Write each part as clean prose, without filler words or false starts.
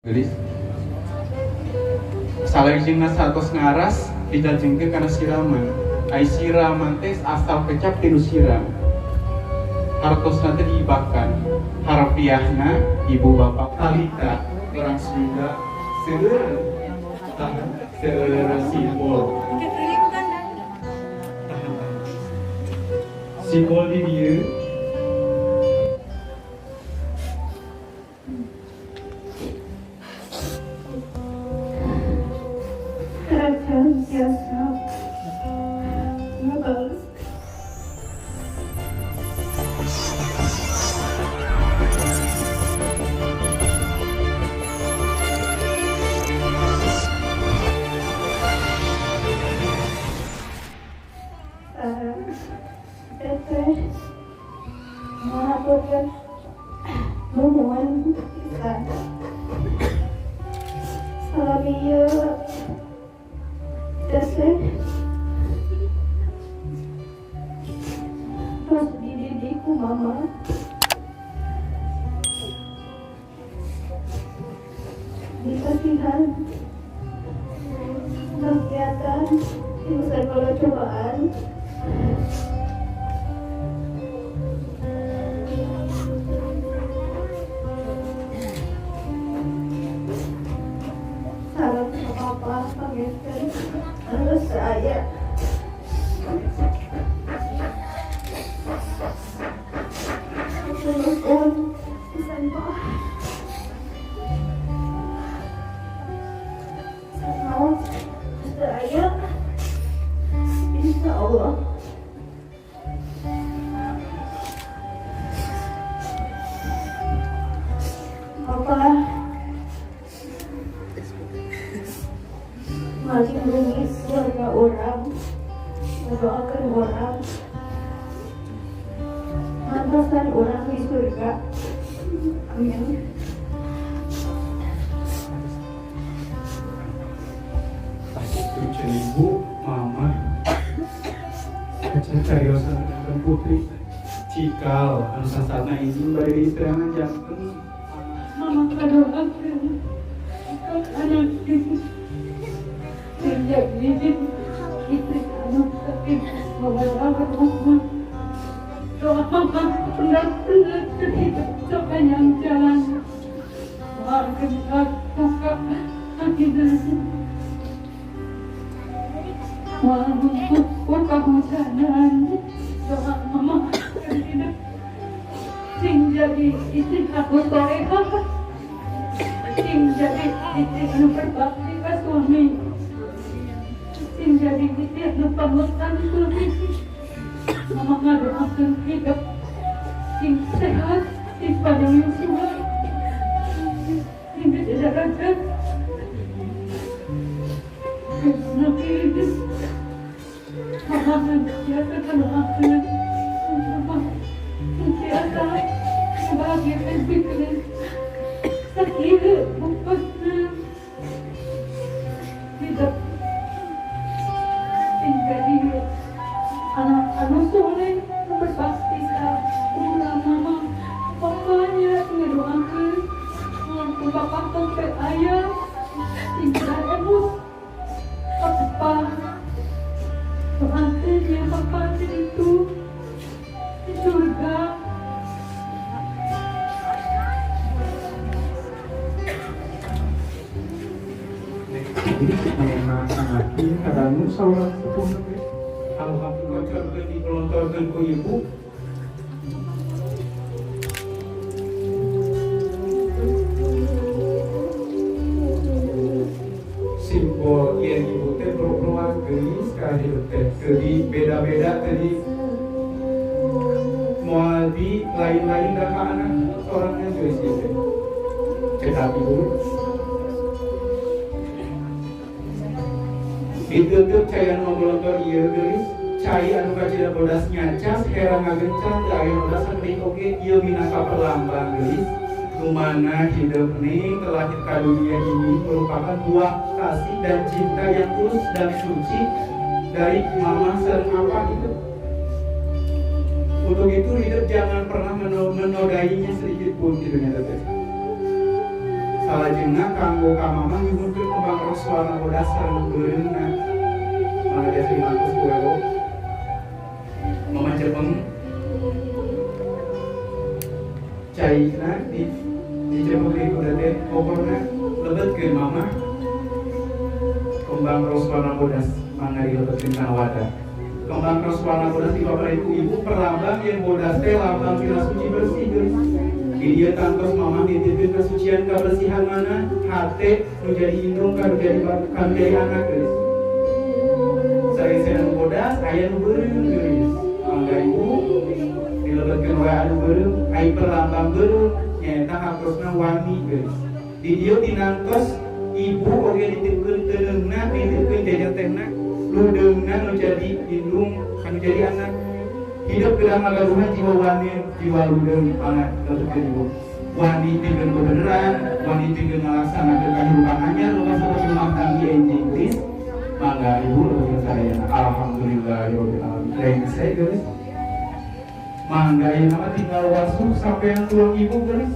Gelis. Salajengna satos ngaras dilajengkeun kana siraman. Ai siraman teh asal kecap tinu siram. Hartosna teh diibahkan. Harfiahna ibu bapak Talita orang Sunda seueur seueur simbol. Simbol di dieu nuhun pisan. Salami ieu teteh tos dididik ku mama. Dikasihan kegiatan di segala cobaan. Salam papa pangeran terus saya. Nuhun pisan Pak. Sanaos saya insya Allah. Papa melindungi keluarga orang, mendoakan orang, mantasan orang di surga. Amin. Itu ibu, mama, kecil cariosan dengan putri, cikal, anu sasana izin bari diistirangan janten. Mama kadoakeun anak ibu menjadi istri anu tapi bawa mama doa mama benar-benar hidup sepanjang jalan doakan aku kaki walaupun kehujanan doa mama hidup sing jadi istri aku solehah sing jadi istri anu berbakti ke suami sing jadi istri anu panutan suami. Mama ngadoakeun hidup sing sehat sing panjang usia sing derajat nabi mama biasa ngadoakeun mama biasa bahagiakan pikiran sakit bungkusna hidup sing jadi anak anu soleh berbakti ka urang mama papanya ngadoakeun ku bapak teh ayah sing emut papa doakeun ya papa itu di surga. Jadi mana anak ieu kadangu saurang sepuh teh. Alhamdulillah dikelontorkeun ku ibu. Simbol yen ibu teh keluar geulis ka hidup teh. Jadi beda-beda tadi moal di lain-lain da ka anak sorangan geulis ieu teh. Cekap ibu. Ditutup cai anu ngolontor ieu geulis, cai anu kacida bodas nyacas, era ngagencan teu aya bodas sakedik oge ieu minangka perlambang geulis. Nu mana hidup ning terlahir ka dunia ini merupakan buah kasih dan cinta yang tulus dan suci dari mama sareng apa itu. Untuk itu hidup jangan pernah menodainya sedikit pun gitu nya teteh. Salajengna kanggo ka mama nyuhunkeun kembang ros warna bodas sareng beureumna. Mangga biasa dimantos ku WO. Mama cepeng caina di dicepeng deui ku teteh koporna lebetkeun mama kembang ros warna bodas mangga dilebetkeun kana wadah. Kembang ros warna bodas dipaparin ku ibu perlambang yang bodas teh lambang tina suci bersih geus. Di dieu tangtos mama nitipkeun kesucian kabersihan mana hate nu jadi indung ka nu jadi ka nu jadi anak geus. Sarisena nu bodas aya nu beureum geus. Mangga ibu dilebetkeun wae anu beureum, ai perlambang beureum nyaeta hartosna wani geus. Di dieu tinangtos ibu oge nitipkeun teuneungna, nitipkeun jajan tehna, ludeungna nu jadi indung ka nu jadi anak. Hidup kedah ngagaduhan jiwa wani, jiwa ludeung mangga lebetkeun ibu. Wani pikeun kebenaran, wani pikeun ngalaksanakeun kahirupan anyar nu kasebut rumah tanggi enjing geus. Mangga ibu lebetkeun sadayana. Alhamdulillahirabbil alamin. Rengse geus. Mangga ieu mah tinggal wasuh sampean tuang ibu geus.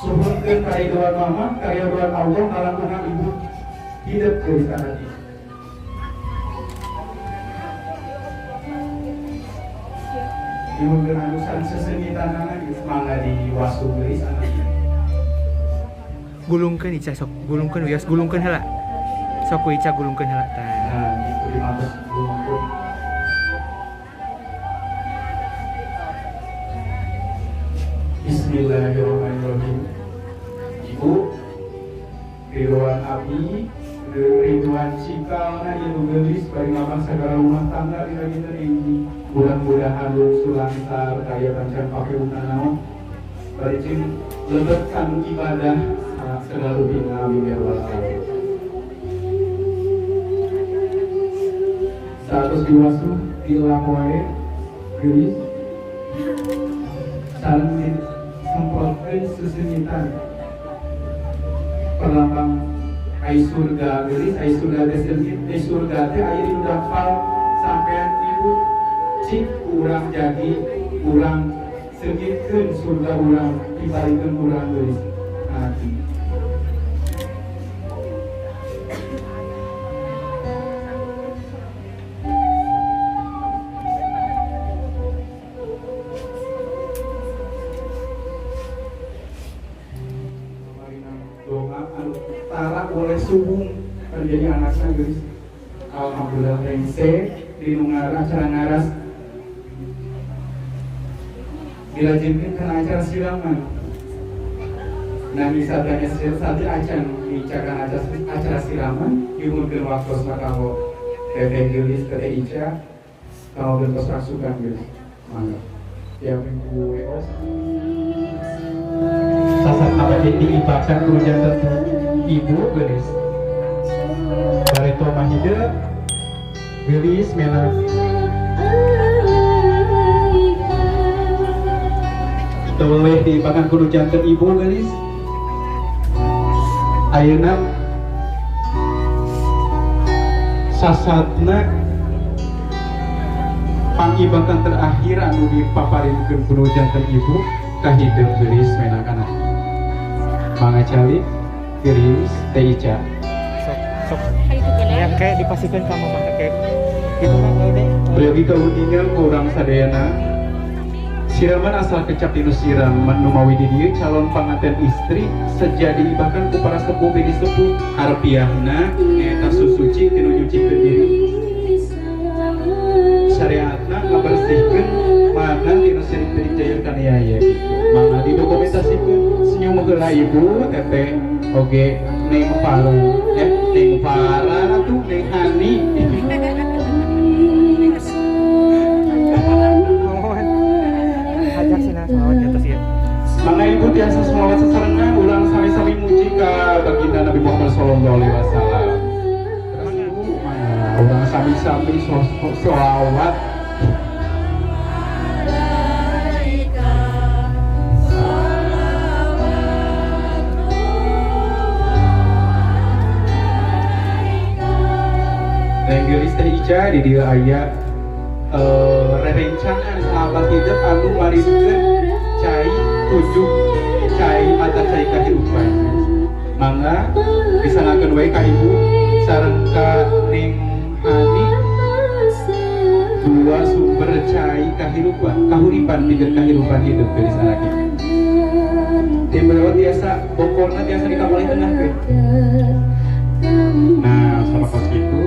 Suhunkeun karidoan mama, karidoan Allah ngalangkungan ibu hidup geus anak ibu. Nyuhunkeun anusan sesengitanana geus mangga diwasuh geus anak ibu. Gulungkeun Ica sok, gulungkeun wios, gulungkeun heula. Sok ku Ica gulungkeun heula tah. Nah, gitu dimantos gulungkeun. Bismillahirrahmanirrahim. Ibu, ridwan abdi, ridwan cikalna ieu geulis bari ngabang sagala rumah tangga dina dinten ini. Mudah-mudahan sulantar kaya pancan pakeuna naon. Bari jeung lebet kanu ibadah segala rupina amin ya rabbal alamin. Satos diwasuh dilap wae geulis. Sareng disemprotkeun sesenyitan perlambang ai surga geulis, ai surga teh seungit, ai surga teh aya di daftar sampean ibu cik urang jadi urang seungitkeun surga urang dibalikeun urang geulis. Nah, tara boleh subuh terjadi anaknya geus. Alhamdulillah rengse di nu acara ngaras dilajengkeun kana acara siraman. Nah misalnya sate acan dicakan acara siraman diumurkeun waktosna kanggo teteh geulis teteh Ica kanggo gentos rasukan geus. Mangga. Tiap minggu WO sasat abadi diibakan ku janten ibu geulis. Bareto mah hideung geulis menak teu weleh diibakan kudu janten ibu geulis. Ayeuna sasatna pangibakan terakhir anu dipaparinkeun kudu janten ibu ka hideung geulis menak anak. Mangga calik geulis teh Ica. Sok sok. Yang kayak dipastikan ka mama kayak gitu kan deh. Peryogi kauninga ku urang sadayana. Siraman asal kecap dinu siraman nu mawi di dieu calon panganten istri sejadi bahkan ku para sepuh bini sepuh harpiahna nyaeta susuci tinu nyucikeun diri. Syariatna ngabersihkeun mana tinu sirik-sirik jaya kaniaya gitu. Mangga didokumentasikeun senyum heula ibu teteh oge Neng Farah Neng Farah atuh Neng Hani. Ajak sina selawat di atas ya. Mangga ibu tiasa selawat sesarengan urang sami-sami muji ka baginda Nabi Muhammad sallallahu alaihi wasallam. Terus ibu mangga urang sami-sami selawat. Neng geulis teh Ica di dieu aya rerencangan sahabat hidup anu marinkeun cai tujuh cai mata cai kahirupan. Mangga disanggakeun wae ka ibu sareng ka Ning Hani, dua sumber cai kahirupan, kahuripan pikeun kahirupan hidup geulis anak. Tim lewat tiasa bokorna tiasa di kapal tengah ke. Nah, sama kos gitu.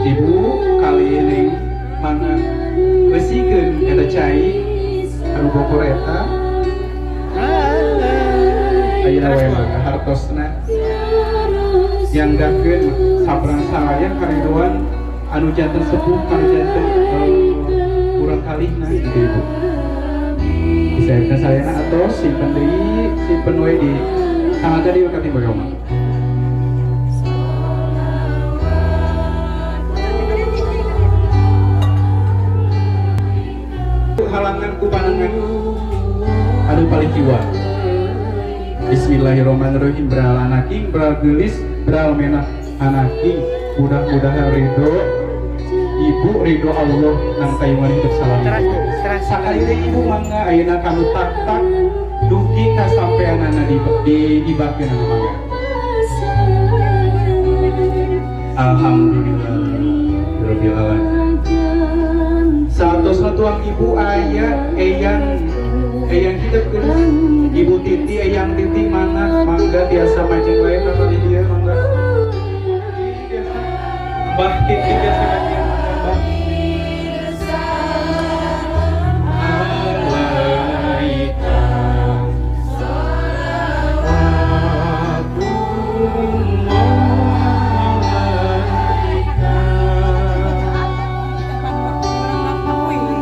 Ibu kali ini mana eusikeun eta cai anu bokor eta. Ayeuna we mangga hartosna nyanggakeun sabrang saraya karidoan anu janten sepuh kanu janten kurang kalihna gitu ibu. Bisa sayana atau simpen deui, simpen we di tangga dieu ka timba mah. Halangan ku panangan anu paling kiwa. Bismillahirrahmanirrahim. Bral anaking, bral geulis, bral menak anaking. Mudah-mudahan ridho ibu, ridho Allah nang tayungan hidup salam. Sakali deui ibu mangga ayeuna kanu tak-tak dugi ka sampeanana di dibakeun mangga. Alhamdulillah rabbil alamin. Saatosna tuang ibu aya eyang eyang hidup geus. Ibu Titi, eyang Titi mana mangga tiasa majeng wae ka di dieu mangga. Mbah Titi tiasa majeng mangga Mbah. Alaika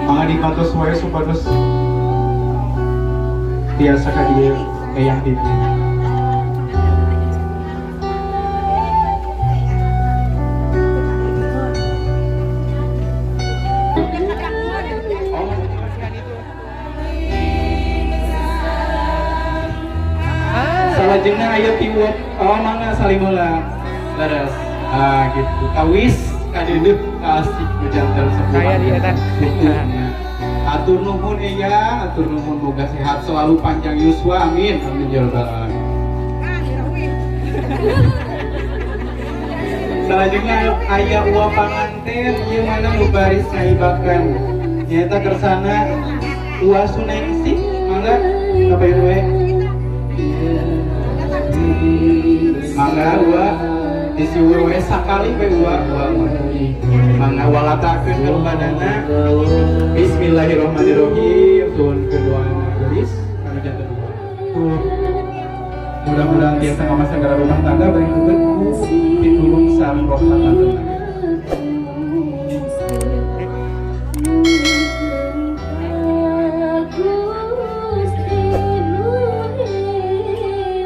mangga dipatos wae supados tiasa ka dieu eyang Titi. Salajengna aya tiwet, oh mangga salim heula. Leres. Ah gitu. Kawis kadeudeuh kaasik nu janten sepuh. Saya di eta. Atur nuhun eyang, atur nuhun moga sehat selalu panjang yuswa, amin. Amin ya rabbal alamin. Salajengna aya uwa panganten ieu mana nu baris ngaibakan. Nyaeta kersana Uwa Sunengsi, mangga kapayun we. Mangga uwa disiwur we sakali we uwa uwa. Mangga walatakeun ka badana. Bismillahirrahmanirrahim. Suhunkeun doana geulis kanu janten uwa. Mudah-mudahan tiasa ngamasanggara rumah tangga bari hubet ku pitulung sareng rahmat lantenna.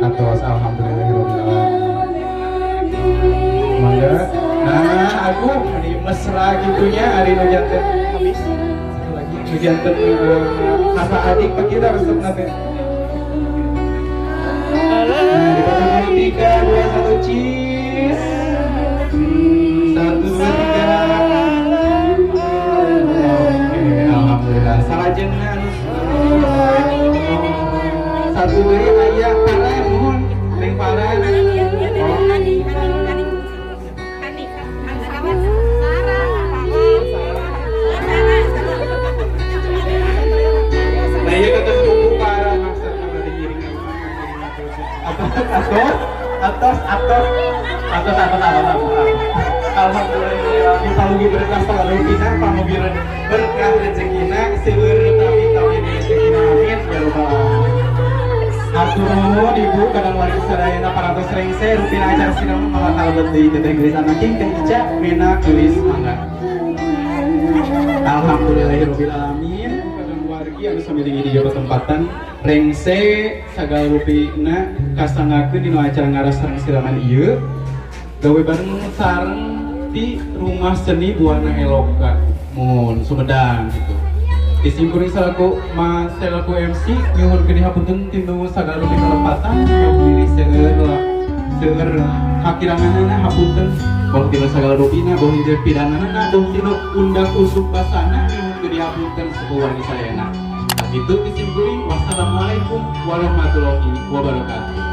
Atos alhamdulillahirabbil alamin. Mangga. Nah, aku ari mesra gitunya ari nu janten habis. Satu lagi nu janten asa adik kita resepna teh. Nah, dipotong 3 2 1 cheese. 1 2 3. Oke, alhamdulillah. Salajengna anu satu deui aya parah nuhun ring parah. Nah, ieu kata sepupu parah maksudna berarti ngiring atos atos atos atos atos. Alhamdulillah pamugi berkah salarupina, pamugi berkah rezekina, seueur tapi tapi rezekina, amin ya rabbal alamin. Atur nuhun ibu kadang wargi sadayana parantos rengse rupina acara sinema mangga kalebet deui teteh geulis anaking Teh Ica mena geulis mangga. Alhamdulillahirabbil alamin. Kadang wargi anu samilingi di jero tempatan rengse sagala rupina kasanggakeun dina acara ngaras sareng siraman ieu gawe bareng sareng di Rumah Seni Buana Eloka mun Sumedang gitu. Disimkuring selaku Mas selaku MC nyuhunkeun hapunten tinu sagala rupi kalepatan pilih seueur lah seueur hakiranganna hapunten boh tinu sagala rupina boh tinu pidanganna boh tinu undang usuk basana nyuhunkeun hapunten sepuh wargi sadayana. Sakitu ti sim kuring. Wassalamualaikum warahmatullahi wabarakatuh.